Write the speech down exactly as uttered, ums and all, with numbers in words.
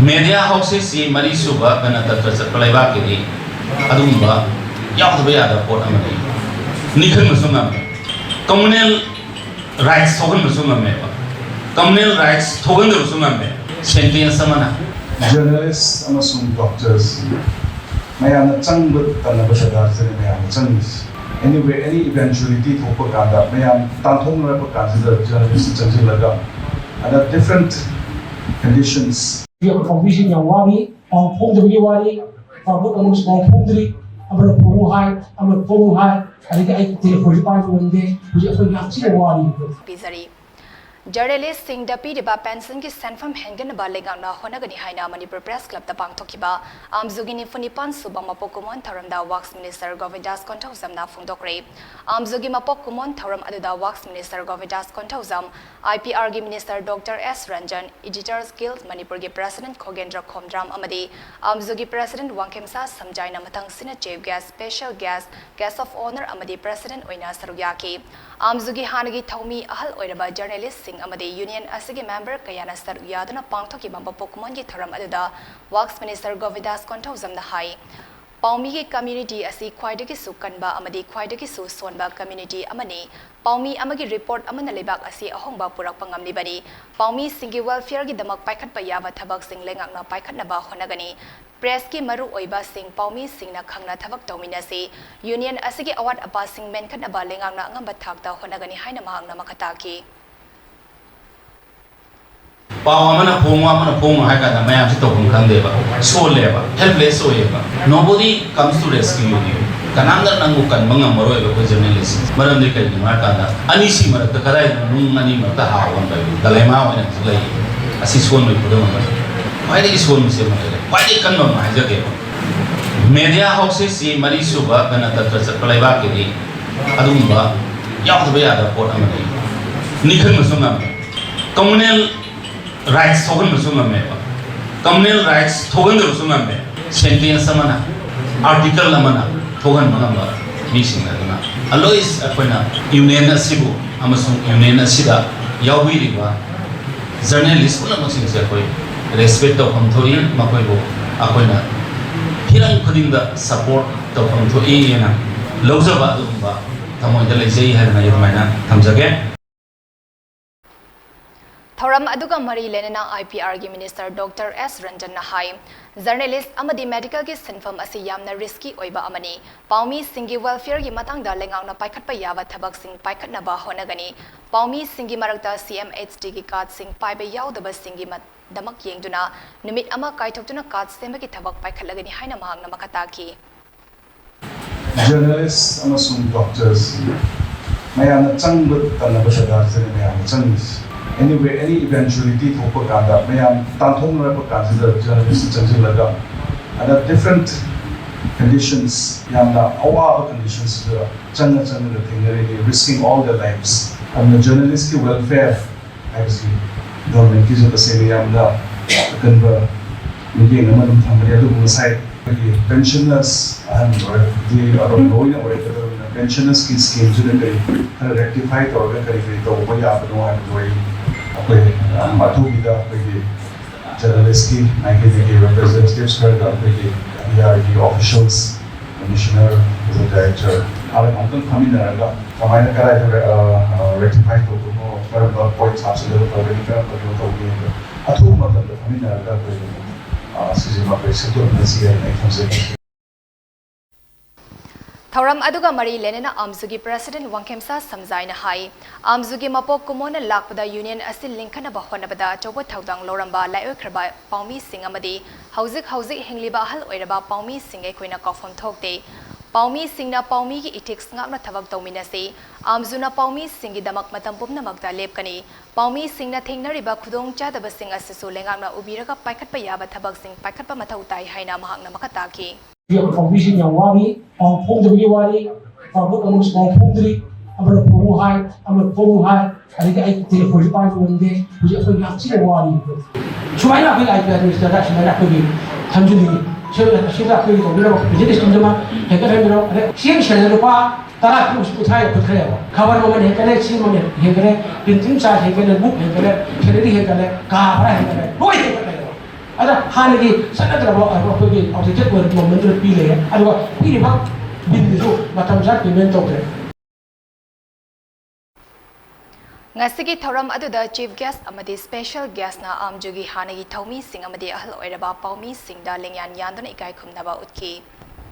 Media houses ꯁꯤ ꯃꯔꯤꯁꯨꯕ ꯒꯅꯇꯟꯇ꯭ꯔ ꯆꯠꯄ ꯂꯩꯕꯥꯛꯀꯤꯗꯤ ꯑꯗꯨꯒꯨꯝꯕ ꯌꯥꯎꯗꯕ ꯌꯥꯗꯕ ꯄꯣꯠ ꯑꯃꯅꯤ꯫ ꯅꯤꯡꯍꯟꯕꯁꯨ ꯉꯝꯃꯤ꯫ Communal rights ꯊꯣꯛꯍꯟꯕꯁꯨ ꯉꯝꯃꯦꯕ꯫ Communal rights ꯊꯣꯛꯍꯟꯗꯕꯁꯨ ꯉꯝꯃꯦ꯫ Sentence ꯑꯃꯅ꯫ Journalist ꯑꯃꯁꯨꯡ doctors ꯃꯌꯥꯝꯅ ꯆꯪꯕ ꯇꯟꯅꯕ ꯖꯒꯥꯁꯤꯗꯅꯤ ꯃꯌꯥꯝꯅ ꯆꯪꯉꯤꯁꯤ꯫ Anyway, any eventuality ꯊꯣꯛꯄ ꯀꯥꯟꯗ ꯃꯌꯥꯝ ꯇꯥꯟꯊꯣꯛꯅꯔꯛꯄ ꯀꯥꯟꯁꯤꯗ journalist ꯆꯪꯁꯤꯜꯂꯒ under different conditions ꯑꯩꯈꯣꯏ ꯄꯥꯎꯃꯤꯁꯤꯡ ꯌꯥꯝ ꯋꯥꯔꯤ, ꯄꯥꯎ ꯐꯣꯡꯗꯕꯒꯤ ꯋꯥꯔꯤ, ꯄꯥꯎꯗ ꯀꯩꯅꯣꯁꯨ ꯄꯥꯎ ꯐꯣꯡꯗ꯭ꯔꯤ, ꯑꯃꯅ ꯐꯣꯡꯉꯨ ꯍꯥꯏ, ꯑꯃꯅ ꯐꯣꯡꯉꯨ ꯍꯥꯏ, ꯑꯗꯒꯤ ꯑꯩ ꯇꯦꯂꯤꯐꯣꯟꯁꯨ ꯄꯥꯏꯕ ꯉꯝꯗꯦ꯫ ꯍꯧꯖꯤꯛ ꯑꯩꯈꯣꯏ ꯌꯥꯝ ꯊꯤꯅ ꯋꯥꯔꯤ꯫ ꯄꯤꯖꯔꯤ꯫ ꯖꯔꯅꯦꯂꯤꯁꯁꯤꯡꯗ ꯄꯤꯔꯤꯕ ꯄꯦꯟꯁꯟꯒꯤ ꯁꯦꯟꯐꯝ ꯍꯦꯟꯒꯠꯅꯕ ꯂꯩꯉꯥꯛꯅ ꯍꯣꯠꯅꯒꯅꯤ ꯍꯥꯏꯅ ꯃꯅꯤꯄꯨꯔ ꯄ꯭ꯔꯦꯁ ꯀ꯭ꯂꯕꯇ ꯄꯥꯡꯊꯣꯛꯈꯤꯕ ꯑꯥꯝꯖꯨꯒꯤ ꯅꯤꯐꯨ ꯅꯤꯄꯥꯟ ꯁꯨꯕ ꯃꯄꯣꯛ ꯀꯨꯝꯑꯣꯟ ꯊꯧꯔꯝꯗ ꯋꯥꯛꯁ ꯃꯤꯅꯤꯁꯇꯔ ꯒꯣꯕꯤꯟꯗꯥꯁ ꯀꯣꯟꯊꯧꯖꯝꯅ ꯐꯣꯡꯗꯣꯛꯈ꯭ꯔꯦ꯫ ꯑꯥꯝꯖꯨꯒꯤ ꯃꯄꯣꯛ ꯀꯨꯝꯑꯣꯟ ꯊꯧꯔꯝ ꯑꯗꯨꯗ works minister Govindas Konthoujam, I P ꯑꯥꯔꯒꯤ minister doctor S Ranjan, Editors Guild ꯃꯅꯤꯄꯨꯔꯒꯤ ꯄ꯭ꯔꯦꯁꯤꯗꯦꯟꯠ ꯈꯣꯒꯦꯟꯗ꯭ꯔ ꯈꯣꯝꯗ꯭ꯔꯥꯝ ꯑꯃꯗꯤ ꯑꯥꯝꯖꯨꯒꯤ ꯄ꯭ꯔꯦꯁꯤꯗꯦꯟꯠ ꯋꯥꯡꯈꯦꯝꯁꯥ ꯁꯝꯖꯥꯏꯅ ꯃꯊꯪꯁꯤꯠꯅ chief guest, special guest, guest of honour ꯑꯃꯗꯤ ꯄ꯭ꯔꯦꯁꯤꯗꯦꯟꯠ ꯑꯣꯏꯅ ꯁꯔꯨꯛ ꯌꯥꯈꯤ꯫ ꯑꯥꯝꯖꯨꯒꯤ ꯍꯥꯟꯅꯒꯤ ꯊꯧꯃꯤ ꯑꯍꯜ ꯑꯣꯏꯔꯕ ꯖꯔꯅꯦꯂꯤꯁꯁꯤꯡ ꯑꯃꯗꯤ ꯌꯨꯅꯤꯌꯟ ꯑꯁꯤꯒꯤ ꯃꯦꯝꯕꯔ ꯀꯌꯥꯅ ꯁꯔꯨꯛ ꯌꯥꯗꯨꯅ ꯄꯥꯡꯊꯣꯛꯈꯤꯕ ꯃꯄꯣꯛ ꯀꯨꯝꯑꯣꯟꯒꯤ ꯊꯧꯔꯝ ꯑꯗꯨꯗ ꯋꯥꯛꯁ ꯃꯤꯅꯤꯁꯇꯔ ꯒꯣꯕꯤꯟꯗꯥꯁ ꯀꯣꯟꯊꯧꯖꯝꯅ ꯍꯥꯏ, ꯄꯥꯎꯃꯤꯒꯤ ꯀꯝꯃ꯭ꯌꯨꯅꯤꯇꯤ ꯑꯁꯤ ꯈ꯭ꯋꯥꯏꯗꯒꯤꯁꯨ ꯀꯟꯕ ꯑꯃꯗꯤ ꯈ꯭ꯋꯥꯏꯗꯒꯤꯁꯨ ꯁꯣꯟꯕ ꯀꯝꯃ꯭ꯌꯨꯅꯤꯇꯤ ꯑꯃꯅꯤ꯫ ꯄꯥꯎꯃꯤ ꯑꯃꯒꯤ ꯔꯤꯄꯣꯔꯠ ꯑꯃꯅ ꯂꯩꯕꯥꯛ ꯑꯁꯤ ꯑꯍꯣꯡꯕ ꯄꯨꯔꯛꯄ ꯉꯝꯂꯤꯕꯅꯤ꯫ ꯄꯥꯎꯃꯤꯁꯤꯡꯒꯤ ꯋꯦꯜꯐꯤꯌꯔꯒꯤꯗꯃꯛ ꯄꯥꯏꯈꯠꯄ ꯌꯥꯕ ꯊꯕꯛꯁꯤꯡ ꯂꯩꯉꯥꯛꯅ ꯄꯥꯏꯈꯠꯅꯕ ꯍꯣꯠꯅꯒꯅꯤ꯫ ꯄ꯭ꯔꯦꯁꯀꯤ ꯃꯔꯨ ꯑꯣꯏꯕꯁꯤꯡ ꯄꯥꯎꯃꯤꯁꯤꯡꯅ ꯈꯪꯅ ꯊꯕꯛ ꯇꯧꯃꯤꯟꯅꯁꯤ꯫ ꯌꯨꯅꯤꯌꯟ ꯑꯁꯤꯒꯤ ꯑꯋꯥꯠ ꯑꯄꯥꯁꯤꯡ ꯃꯦꯟꯈꯠꯅꯕ ꯂꯩꯉꯥꯛꯅ ꯑꯉꯝꯕ ꯊꯥꯛꯇ ꯍꯣꯠꯅꯒꯅꯤ ꯍꯥꯏꯅ ꯃꯍꯥꯛꯅ ꯃꯈꯥ ꯇꯥꯈꯤ꯫ ꯄꯥꯎ ꯑꯃꯅ ꯐꯣꯡꯉꯨ, ꯑꯃꯅ ꯐꯣꯡꯉꯨ ꯍꯥꯏ ꯀꯥꯟꯗ ꯃꯌꯥꯝꯁꯤ ꯇꯧꯐꯝ ꯈꯪꯗꯦꯕ, ꯁꯣꯜꯂꯦꯕ, helpless ꯑꯣꯏꯌꯦꯕ꯫ Nobody comes to rescue you꯫ ꯀꯅꯥꯝꯇ ꯅꯪꯕꯨ ꯀꯟꯕ ꯉꯝꯃꯔꯣꯏꯕ ꯑꯩꯈꯣꯏ ꯖꯔꯅꯦꯂꯤꯁ꯫ ꯃꯔꯝꯗꯤ ꯀꯩꯒꯤꯅꯣ ꯍꯥꯏ ꯀꯥꯟꯗ ꯑꯅꯤꯁꯤ ꯃꯔꯛꯇ ꯀꯗꯥꯏꯗꯅꯣ ꯅꯨꯡ ꯑꯅꯤ ꯃꯔꯛꯇ ꯍꯥ ꯑꯣꯟꯕ ꯍꯥꯏꯕ dilemma ꯑꯣꯏꯅ ꯍꯧꯖꯤꯛ ꯂꯩ꯫ ꯑꯁꯤ ꯁꯣꯟꯕꯒꯤ ꯈꯨꯗꯝ ꯑꯃꯅꯤ꯫ ꯈ꯭ꯋꯥꯏꯗꯒꯤ ꯁꯣꯟꯕꯁꯦ ꯑꯃ ꯂꯩꯔꯦ꯫ ꯈ꯭ꯋꯥꯏꯗꯒꯤ ꯀꯟꯕ ꯑꯃ ꯍꯥꯏꯖꯒꯦꯕ꯫ Media houses ꯁꯤ ꯃꯔꯤꯁꯨꯕ ꯒꯅꯇꯟꯇ꯭ꯔ ꯆꯠꯄ ꯂꯩꯕꯥꯛꯀꯤꯗꯤ ꯑꯗꯨꯒꯨꯝꯕ ꯌꯥꯎꯗꯕ ꯌꯥꯗꯕ ꯄꯣꯠ ꯑꯃꯅꯤ꯫ ꯅꯤꯡꯍꯟꯕꯁꯨ ꯉꯝꯃꯤ꯫ Communal rights ꯊꯣꯛꯍꯟꯕꯁꯨ ꯉꯝꯃꯦꯕ꯫ Communal rights ꯊꯣꯛꯍꯟꯗꯕꯁꯨ ꯉꯝꯃꯦ꯫ Sentence ꯑꯃꯅ, article ꯑꯃꯅ ꯊꯣꯛꯍꯟꯕ ꯉꯝꯕ ꯃꯤꯁꯤꯡ ꯑꯗꯨꯅ always ꯑꯩꯈꯣꯏꯅ ꯌꯨꯅꯤꯌꯟ ꯑꯁꯤꯕꯨ ꯑꯃꯁꯨꯡ ꯌꯨꯅꯤꯌꯟ ꯑꯁꯤꯗ ꯌꯥꯎꯕꯤꯔꯤꯕ ꯖꯔꯅꯦꯂꯤꯁ ꯄꯨꯝꯅꯃꯛꯁꯤꯡꯁꯦ ꯑꯩꯈꯣꯏ ꯔꯦꯁꯄꯦꯛ ꯇꯧꯐꯝ ꯊꯣꯛꯏ꯫ ꯃꯈꯣꯏꯕꯨ ꯑꯩꯈꯣꯏꯅ ꯍꯤꯔꯝ ꯈꯨꯗꯤꯡꯗ ꯁꯄꯣꯔꯠ ꯇꯧꯐꯝ ꯊꯣꯛꯏ ꯍꯥꯏꯅ ꯂꯧꯖꯕ ꯑꯗꯨꯒꯨꯝꯕ ꯊꯃꯣꯏꯗ ꯂꯩꯖꯩ ꯍꯥꯏꯗꯅ ꯑꯩ ꯑꯗꯨꯃꯥꯏꯅ ꯊꯝꯖꯒꯦ꯫ ꯊꯧꯔꯝ ꯑꯗꯨꯒ ꯃꯔꯤ ꯂꯩꯅꯅ ꯑꯥꯏ ꯄꯤ ꯑꯥꯔꯒꯤ ꯃꯤꯅꯤꯁꯇꯔ ꯗꯣꯛꯇꯔ ꯑꯦꯁ ꯔꯟꯖꯟꯅ ꯍꯥꯏ, ꯖꯔꯅꯦꯂꯤꯁ ꯑꯃꯗꯤ ꯃꯦꯗꯤꯀꯦꯜꯒꯤ ꯁꯤꯟꯐꯝ ꯑꯁꯤ ꯌꯥꯝꯅ ꯔꯤꯁꯀꯤ ꯑꯣꯏꯕ ꯑꯃꯅꯤ꯫ ꯄꯥꯎꯃꯤꯁꯤꯡꯒꯤ ꯋꯦꯜꯐꯤꯌꯔꯒꯤ ꯃꯇꯥꯡꯗ ꯂꯩꯉꯥꯛꯅ ꯄꯥꯏꯈꯠꯄ ꯌꯥꯕ ꯊꯕꯛꯁꯤꯡ ꯄꯥꯏꯈꯠꯅꯕ ꯍꯣꯠꯅꯒꯅꯤ꯫ ꯄꯥꯎꯃꯤꯁꯤꯡꯒꯤ ꯃꯔꯛꯇ ꯁꯤ ꯑꯦꯝ ꯑꯩꯆ ꯗꯤꯒꯤ ꯀꯥꯔꯗꯁꯤꯡ ꯄꯥꯏꯕ ꯌꯥꯎꯗꯕꯁꯤꯡꯒꯤ ꯃ-, ꯗꯃꯛ ꯌꯦꯡꯗꯨꯅ ꯅꯨꯃꯤꯠ ꯑꯃ ꯀꯥꯏꯊꯣꯛꯇꯨꯅ ꯀꯥꯔꯗ ꯁꯦꯝꯕꯒꯤ ꯊꯕꯛ ꯄꯥꯏꯈꯠꯂꯒꯅꯤ ꯍꯥꯏꯅ ꯃꯍꯥꯛꯅ ꯃꯈꯥ ꯇꯥꯈꯤ꯫ Journalists ꯑꯃꯁꯨꯡ doctors ꯃꯌꯥꯝꯅ ꯆꯪꯕ ꯇꯟꯅꯕ ꯖꯒꯥꯁꯤꯗꯅꯤ ꯃꯌꯥꯝꯅ ꯆꯪꯉꯤꯁꯤ꯫ Anyway, any eventuality ꯊꯣꯛꯄ ꯀꯥꯟꯗ ꯃꯌꯥꯝ ꯇꯥꯟꯊꯣꯛꯅꯔꯛꯄ ꯀꯥꯟꯁꯤꯗ journalist ꯆꯪꯁꯤꯜꯂꯒ under different conditions, ꯌꯥꯝꯅ ꯑꯋꯥꯕ conditions ꯁꯤꯗ ꯆꯪꯉ ꯆꯪꯉꯒ ꯊꯦꯡꯅꯔꯤꯅꯤ, risking all their lives꯫ ꯑꯗꯨꯅ journalist ꯀꯤ welfare ꯍꯥꯏꯕꯁꯤ government ꯀꯤꯁꯨ ꯇꯁꯦꯡꯅ ꯌꯥꯝꯅ ꯑꯀꯟꯕ ꯃꯤꯠꯌꯦꯡ ꯑꯃ ꯑꯗꯨꯝ ꯊꯝꯕꯅꯤ꯫ ꯑꯗꯨꯕꯨ ꯉꯁꯥꯏ ꯑꯩꯈꯣꯏꯒꯤ pensioners, ꯑꯍꯟ ꯑꯣꯏꯔꯛꯄꯗꯤ ꯑꯗꯨꯝ ꯂꯣꯏꯅ ꯑꯣꯏꯔꯛꯀꯗꯧꯔꯤꯕꯅꯤꯅ, pensioners ꯀꯤ scheme ꯁꯤꯗ ꯀꯔꯤ ꯈꯔ rectify ꯇꯧꯔꯒ ꯀꯔꯤ ꯀꯔꯤ ꯇꯧꯕ ꯌꯥꯕꯅꯣ ꯍꯥꯏꯕꯗꯨ ꯑꯩ, ꯑꯩꯈꯣꯏ, ꯑꯝ, ꯑꯊꯨꯕꯤꯗ ꯑꯩꯈꯣꯏꯒꯤ journalist ꯀꯤ ꯃꯥꯏꯀꯩꯗꯒꯤ representatives ꯈꯔꯒ ꯑꯩꯈꯣꯏꯒꯤ ꯄꯤ ꯑꯥꯔ ꯒꯤ officials, commissioner, director ꯃꯥꯒ ꯑꯃꯨꯛꯇꯪ ꯐꯝꯃꯤꯟꯅꯔꯒ ꯀꯃꯥꯏꯅ ꯀꯗꯥꯏꯗ, ꯑ, ꯑ, rectify ꯇꯧꯗꯣꯏꯅꯣ, ꯀꯔꯝꯕ points ꯍꯥꯞꯆꯤꯜꯂꯒ ꯐꯒꯅꯤ, ꯀꯔꯝꯕ ꯀꯩꯅꯣ ꯇꯧꯒꯅꯤ ꯍꯥꯏꯕꯗꯣ ꯑꯊꯨꯕ ꯃꯇꯝꯗ ꯐꯝꯃꯤꯟꯅꯔꯒ ꯑꯩꯈꯣꯏ, ꯑ, ꯁꯤꯁꯤꯃ ꯑꯩꯈꯣꯏ ꯁꯦꯝꯗꯣꯛꯃꯤꯟꯅꯁꯤ ꯍꯥꯏꯅ ꯑꯩ ꯊꯝꯖꯒꯦ꯫ ꯊꯧꯔꯝ ꯑꯗꯨꯒ ꯃꯔꯤ ꯂꯩꯅꯅ ꯑꯝꯁꯨꯒꯤ president ꯋꯥꯡꯈꯦꯝꯁꯥ ꯁꯝꯖꯥꯏꯅ ꯍꯥꯏ, ꯑꯝꯁꯨꯒꯤ ꯃꯄꯣꯛ ꯀꯨꯝꯑꯣꯟꯅ ꯂꯥꯛꯄꯗ union ꯑꯁꯤ ꯂꯤꯡꯈꯠꯅꯕ ꯍꯣꯠꯅꯕꯗ ꯑꯆꯧꯕ ꯊꯧꯗꯥꯡ ꯂꯧꯔꯝꯕ ꯂꯥꯏꯑꯣꯏꯈ꯭ꯔꯕ ꯄꯥꯎꯃꯤꯁꯤꯡ ꯑꯃꯗꯤ ꯍꯧꯖꯤꯛ ꯍꯧꯖꯤꯛ ꯍꯤꯡꯂꯤꯕ ꯑꯍꯜ ꯑꯣꯏꯔꯕ ꯄꯥꯎꯃꯤꯁꯤꯡ ꯑꯩꯈꯣꯏꯅ ꯀꯥꯎꯐꯝ ꯊꯣꯛꯇꯦ꯫ ꯄꯥꯎꯃꯤꯁꯤꯡꯅ ꯄꯥꯎꯃꯤꯒꯤ ethics ꯉꯥꯛꯅ ꯊꯕꯛ ꯇꯧꯃꯤꯟꯅꯁꯤ꯫ ꯑꯝꯁꯨꯅ ꯄꯥꯎꯃꯤꯁꯤꯡꯒꯤꯗꯃꯛ ꯃꯇꯝ ꯄꯨꯝꯅꯃꯛꯇ ꯂꯦꯞꯀꯅꯤ꯫ ꯄꯥꯎꯃꯤꯁꯤꯡꯅ ꯊꯦꯡꯅꯔꯤꯕ ꯈꯨꯗꯣꯡꯆꯥꯗꯕꯁꯤꯡ ꯑꯁꯤꯁꯨ ꯂꯩꯉꯥꯛꯅ ꯎꯕꯤꯔꯒ ꯄꯥꯏꯈꯠꯄ ꯌꯥꯕ ꯊꯕꯛꯁꯤꯡ ꯄꯥꯏꯈꯠꯄ ꯃꯊꯧ ꯇꯥꯏ ꯍꯥꯏꯅ ꯃꯍꯥꯛꯅ ꯃꯈꯥ ꯇꯥꯈꯤ꯫ ꯄꯥꯎꯃꯤꯁꯤꯡ ꯌꯥꯝ ꯋꯥꯔꯤ, ꯄꯥꯎ ꯐꯣꯡꯗꯕꯒꯤ ꯋꯥꯔꯤ, ꯄꯥꯎ ꯑꯃꯁꯨ ꯄꯥꯎ ꯐꯣꯡꯗ꯭ꯔꯤ, ꯑꯃꯅ ꯐꯣꯡꯉꯨ ꯍꯥꯏ, ꯑꯃꯅ ꯐꯣꯡꯉꯨ ꯍꯥꯏ, ꯑꯗꯒꯤ ꯑꯩ ꯇꯦꯂꯤꯐꯣꯟꯁꯨ ꯄꯥꯏꯕ ꯉꯝꯗꯦ꯫ ꯍꯧꯖꯤꯛ ꯑꯩꯈꯣꯏ ꯌꯥꯝ ꯊꯤꯅ ꯋꯥꯔꯤ꯫ ꯁꯨꯃꯥꯏꯅ ꯑꯩꯈꯣꯏ ꯑꯥꯏ ꯄꯤ ꯑꯥꯔ ꯃꯤꯅꯤꯁꯇꯔꯗ ꯁꯨꯃꯥꯏꯅ ꯑꯩꯈꯣꯏꯒꯤ ꯈꯟꯖꯅꯤꯡꯉꯤ꯫ ꯁꯤꯗ ꯑꯩꯈꯣꯏꯒꯤ ꯇꯧꯕꯤꯔꯕ ꯄ꯭ꯔꯖꯦꯟꯇꯦꯁꯟ ꯑꯃ ꯍꯦꯛꯇ ꯈꯟꯕꯤꯔꯣ꯫ ꯑꯗ ꯆꯦꯡ ꯁꯦꯔꯗ ꯂꯨꯄꯥ ꯇꯔꯥ ꯄꯤꯕꯁꯨ ꯀꯨꯟꯊ꯭ꯔꯥ ꯌꯧꯈꯠꯈ꯭ꯔꯦꯕ꯫ ꯈꯕꯔ ꯃꯃꯜ ꯍꯦꯟꯒꯠꯂꯦ, ꯆꯦꯡ ꯃꯃꯜ ꯍꯦꯟꯒꯠꯂꯦ, ꯄ꯭ꯔꯤꯟꯇꯤꯡ ꯆꯥꯔꯖ ꯍꯦꯟꯒꯠꯂꯦ, ꯕꯨꯛ ꯍꯦꯟꯒꯠꯂꯦ, ꯁꯦꯂꯔꯤ ꯍꯦꯟꯒꯠꯂꯦ, ꯀꯥ ꯚꯔꯥ ꯍꯦꯟꯒꯠꯂꯦ, ꯂꯣꯏ ꯍꯦꯟꯒꯠꯂꯦꯕ꯫ ꯑꯗ ꯍꯥꯟꯅꯒꯤ ꯆꯠꯅꯗ꯭ꯔꯕ ꯑꯩꯈꯣꯏꯒꯤ ꯑꯥꯎꯠꯗꯦꯇꯦꯠ ꯑꯣꯏꯔꯕ ꯃꯃꯜꯗꯨꯗ ꯄꯤ ꯂꯩꯔꯦ꯫ ꯑꯗꯨꯒ ꯄꯤꯔꯤꯕ ꯕꯤꯜꯗꯨꯁꯨ ꯃꯇꯝ ꯆꯥꯅ ꯄꯦꯃꯦꯟ ꯇꯧꯗ꯭ꯔꯦ꯫ ꯉꯁꯤꯒꯤ ꯊꯧꯔꯝ ꯑꯗꯨꯗ ꯆꯤꯐ ꯒꯦꯁ꯭ꯠ ꯑꯃꯗꯤ ꯁ꯭ꯄꯦꯁꯦꯜ ꯒꯦꯁ꯭ꯠꯅ ꯑꯥꯝ ꯖꯨꯒꯤ ꯍꯥꯟꯅꯒꯤ ꯊꯧꯃꯤꯁꯤꯡ ꯑꯃꯗꯤ ꯑꯍꯜ ꯑꯣꯏꯔꯕ ꯄꯥꯎꯃꯤꯁꯤꯡꯗ ꯂꯦꯡꯌꯥꯟ ꯌꯥꯟꯗꯨꯅ ꯏꯀꯥꯏ ꯈꯨꯝꯅꯕ ꯎꯠꯈꯤ꯫